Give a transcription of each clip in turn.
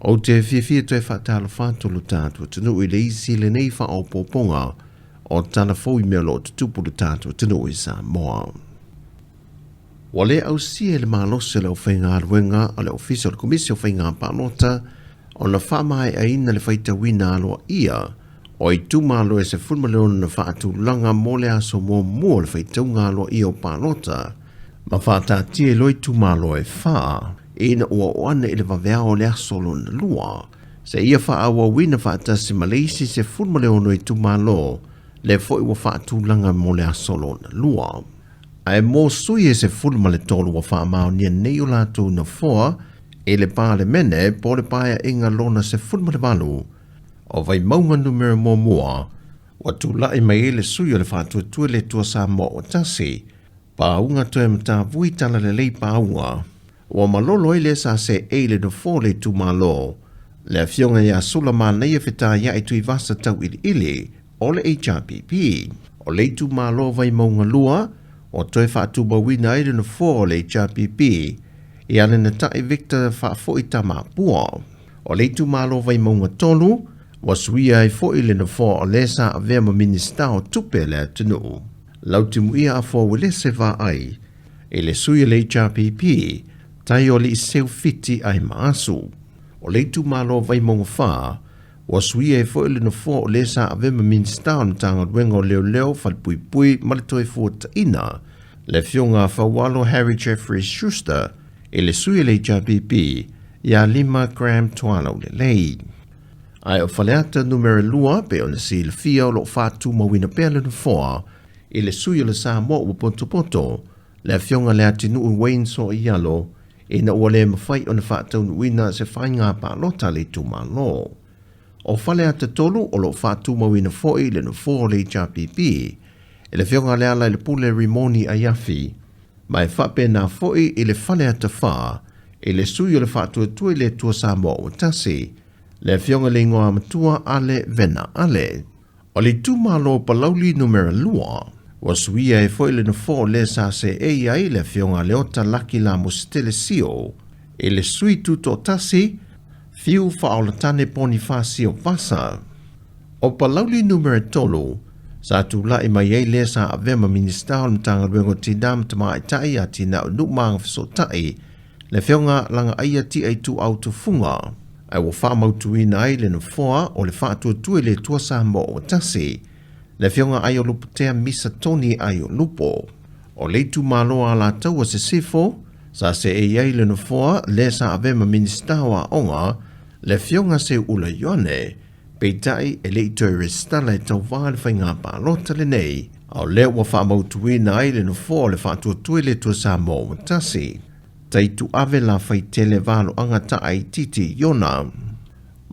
Ou te fiafia toe faatalofa atu lo tatou atunuu i le isi lenei faaopoopoga o tala fou i mea o lo o tutupu i lo tatou atunuu i Samoa. Ua le ausia e le malosi o le aufaigaluega a le Ofisa o le Komisi o Faiga Palota ona faamaeaina le faitauina aloaia o itumalo e 16 na faatulaga mo le aso muamua o le faitauga aloaia o palota ma faataatia i loa itumalo e fa ina ua oo ane i le vaveao o le aso lona lua seia faaauauina faatasi ma le isi 16 itumalo lea foi ua faatulaga mo le aso lona lua. Ae mo sui e 13 ua faamaonia nei o latou nofoa i le Palemene po o le Paeaiga lona 18 o Vaimauga Numera Muamua, ua tulai mai ai le sui o le Faatuatua i le Atua Samoa ua Tasi, Pauga toe matavui talalelei pauga, ua malolo ai le SACA i le nofoa o le itumalo, le Afioga ia Sulamanaia Fetaia'i Tuivasa Tauiliili o le HRPP. O le itumalo Vaimauga 2, ua toe faatumauina ai le nofoa o le HRPP ia Lenatai Victor Faafoi Tamapua. O le itumalo Vaimauga 3, ua suia ai foi le nofoa o le sa avea ma Minisita o Tupe a le atunuu, Lautimuia Afoa Uelese Vaai, i le sui o le HRPP, Taioli Seu Fiti Aimaasu. O le itumalo Vaimauga 4, ua suia ai foi le nofoa o le sa avea ma Minisita o le Matagaluega o Leoleo, Falepuipui ma le Toefuataiga, le Afioga a Faualo Harry Jeffrey Schuster, i le sui o le HRPP, ia Lima Graham Tualaulelei. Ae o Faleata Numera 2, pei ona silafia o lo o faatumauina pea le nofoa i le sui o le Samoa ua potopoto, le Afioga Leatinuu Wayne Soialo, ina ua le mafai ona faataunuuina se faiga palota a le itumalo. O Faleata 3 o lo o faatumauina foi le nofoa o le HRPP i le Afioga Lealailepule Rimoni Aiafi, ma e faapena foi i le Faleata 4 i le sui o le Faatuatua i le Atua Samoa ua Tasi, le Afioga i le Igoamatua Ale Vena Ale. O le itumalo o Palauli Numera 2, ua suia ai foi le nofoa o le sa seei ai le Afioga Leota Laki Lamositele Sio i le sui tutoatasi Fiu Faaolatane Ponifasio Vasa. O Palauli Numera 3, sa tulai mai ai lea sa avea ma Minisita o le Matagaluega o Tinā ma Tamaitai ia Tina'u Nuu ma Agafesootai, le Afioga Lagaaia Tiaituau Tufuga, ae ua faamautuina ai le nofoa o le Faatuatua i le Atua Samoa ua Tasi, le Afioga Aiolupotea Misa Tony Aiolupo. O le itumalo Alataua Sisifo, sa seei ai le nofoa lea sa avea ma Minisita o Aoga, le Afioga Seuula Ioane, peitai e le i toe resitala e tauva i le faiga palota lenei, a o lea ua faamautuina ai le nofoa o le Faatuatua i le Atua Samoa ua Tasi. Taituave Lafaitele Valoaga Taaititi Iona.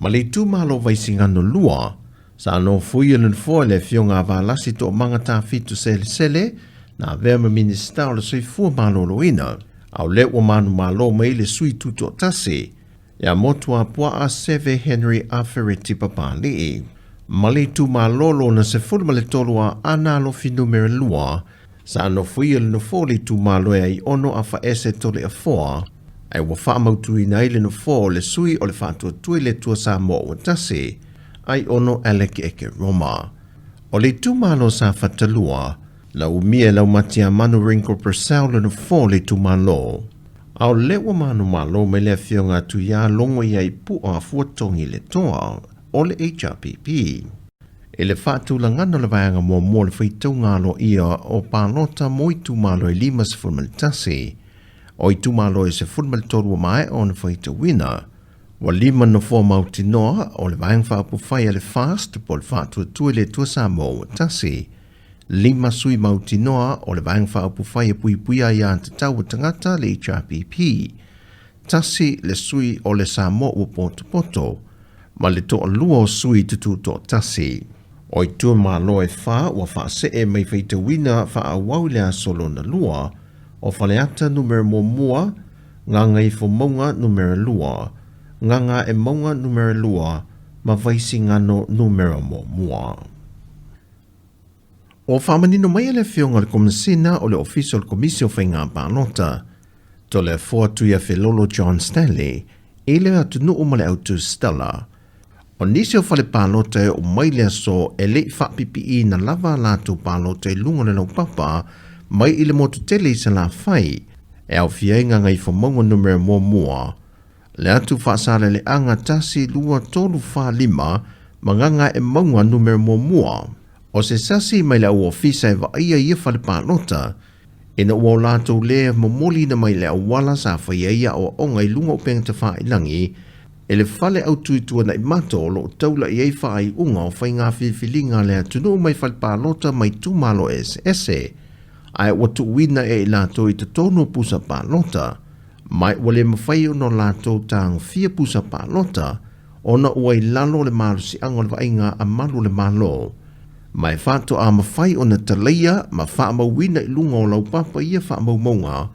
Ma le itumalo Vaisigano 2, sa nofoia le nofoa e le Afioga a Valasi Toomanga Tafitu Selesele, na avea ma Minisita o le Soifua Maloloina, a o lea ua manumalo mai le sui tutoatasi, ia Motuapuaa Seve Henry Afereti Papali'i. Ma le itumalo lona 13 a Aana Alofi Numera 2, sa nofoia le nofoa o le itumalo e Aiono Afaese Toleafoa, ae ua faamautuina ai le nofoa o le sui o le Faatuatua i le Atua Samoa ua Tasi, Aiono Alec Eke Roma. O le itumalo Safata 2, na umia e Laumatiamanu Ringo Purcell le nofoa o le itumalo. A o lea ua manumalo mai le Afioga a Tuiā Logo ia i Pu'a Fuatogi le Toa o le HRPP. I le faatulagana o le vaega muamua o le faitauga aloaia o palota mo itumalo e 51, o itumalo e 13 ua maea ona faitauina, ua lima nofoa mautinoa o le Vaega Faaupufai a le FAST po o le Faatuatua i le Atua Samoa ua Tasi, lima sui mautinoa o le Vaega Faaupufai e Puipuia Aia Tatau a Tagata, le HRPP, tasi le sui o le Samoa ua potopoto, ma le toalua o sui tututoatasi. O itumalo e fa ua faasee mai faitauina faaauau i le aso lona lua, o Faleata Numera muamua, Gagaifomauga Numera lua, Gagaemauga Numera lua ma Vaisigano Numera muamua. Ua faamanino mai e le Afioga i le Komesina o le Ofisa o le Komisi o Faiga Palota, Toleafoa Tuiafelolo John Stanley, i le atunuu ma le autusitala. O nisi o fale palota e oo mai le aso e le i faapipiiina lava a latou palota i luga o le laupapa mai i le motu tele i Salafai, e aofia ai Gagaifomauga Numera 1, le atu Faasaleleaga 1, 2, 3, 4, 5 ma Gagaemauga Numera 1. O se sasi mai le au ofisa e vaaia ia fale palota, ina ua o latou lē momoliina mai le auala sa faia ai aoaoga i luga o upega tafailagi e le fale autu i Tuanaimato o lo o taula i ai faaiuga o faiga filifiliga a le atunuu mai fale palota mai itumalo eseese, ae ua tuuina e i latou i totonu o pusa palota, ma ua le mafai ona latou tagofia pusa palota ona ua i lalo o le malosiaga o le vaaiga a malu o le Malo, ma e faatoa mafai ona talaia ma faamauina i luga o laupapa ia faamaumauga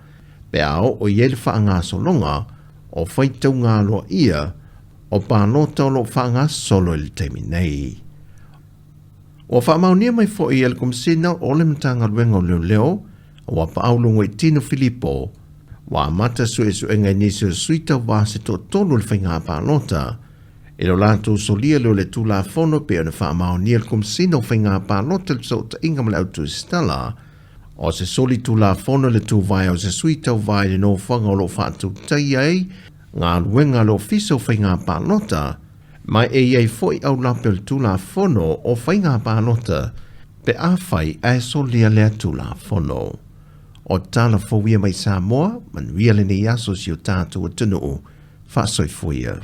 pe a oo i ai le faagasologa o faitauga aloaia o palota o lo o faagasolo i le taimi nei. Ua faamaonia mai foi e le Komesina o le Matagaluega o Leoleo ua Paaulo Goitino Filipo ua amata suesuega i nisi o sui tauva se toatolu o le faiga palota i lo latou solia lea o le Tulafono pei ona faamaonia e le Komesina o Faiga Palota le Fesootaiga ma le Autusitala o se soli Tulafono le tuvae o se sui tauva i le nofoaga o lo o faatautaia ai galuega a le Ofisa o Faiga Palota, ma e i ai foi aulape o le Tulafono o Faiga Palota pe afai ae solia lea Tulafono. O tala fou ia mai Samoa, manuia lenei aso si o tatou atunuu. Faasoifua ia.